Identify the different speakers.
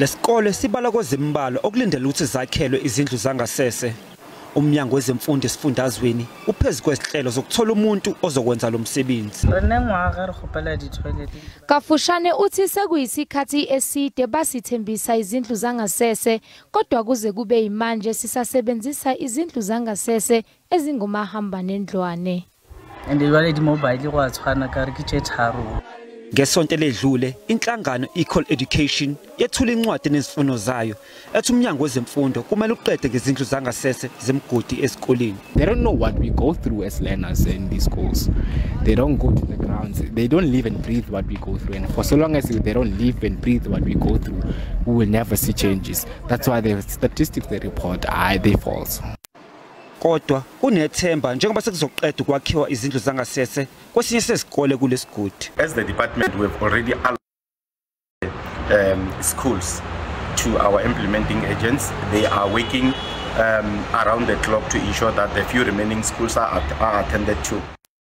Speaker 1: Lesikole sibala kwezimbalwa okulindele ukuthi zakhelwe izindlu zangasese. Umnyango wezemfundo esifundazweni uphezu kwezihlelo zokuthola umuntu ozokwenza lo msebenzi.
Speaker 2: Kafushane uthi sekuyisikhathi eside basithembisa izindlu zangasese, kodwa kuze kube yimanje sisasebenzisa izindlu zangasese ezingumahamba nendlwane.
Speaker 3: And jwale di-mobile go a tshwana ka re ke tše tharo.
Speaker 1: Ngesonto eledlule inhlangano Equal Education yethula incwadi nezifuno zayo ethi umnyango wezemfundo kumele uqede ngezindlu zangasese zemigodi esikoleni.
Speaker 4: They don't know what we go through as learners in these schools. They don't go to the grounds. They don't live and breathe what we go through. And for so long as they don't live and breathe what we go through, we will never see changes. That's why the statistics they report are they false.
Speaker 1: Kodwa kunethemba njengoba sekuzoqeda ukwakhiwa izindlu zangasese kwesinye sesikole kulesigodi.
Speaker 5: As the department, we have already allocated schools to our implementing agents. They are working around the clock to ensure that the few remaining schools are attended to.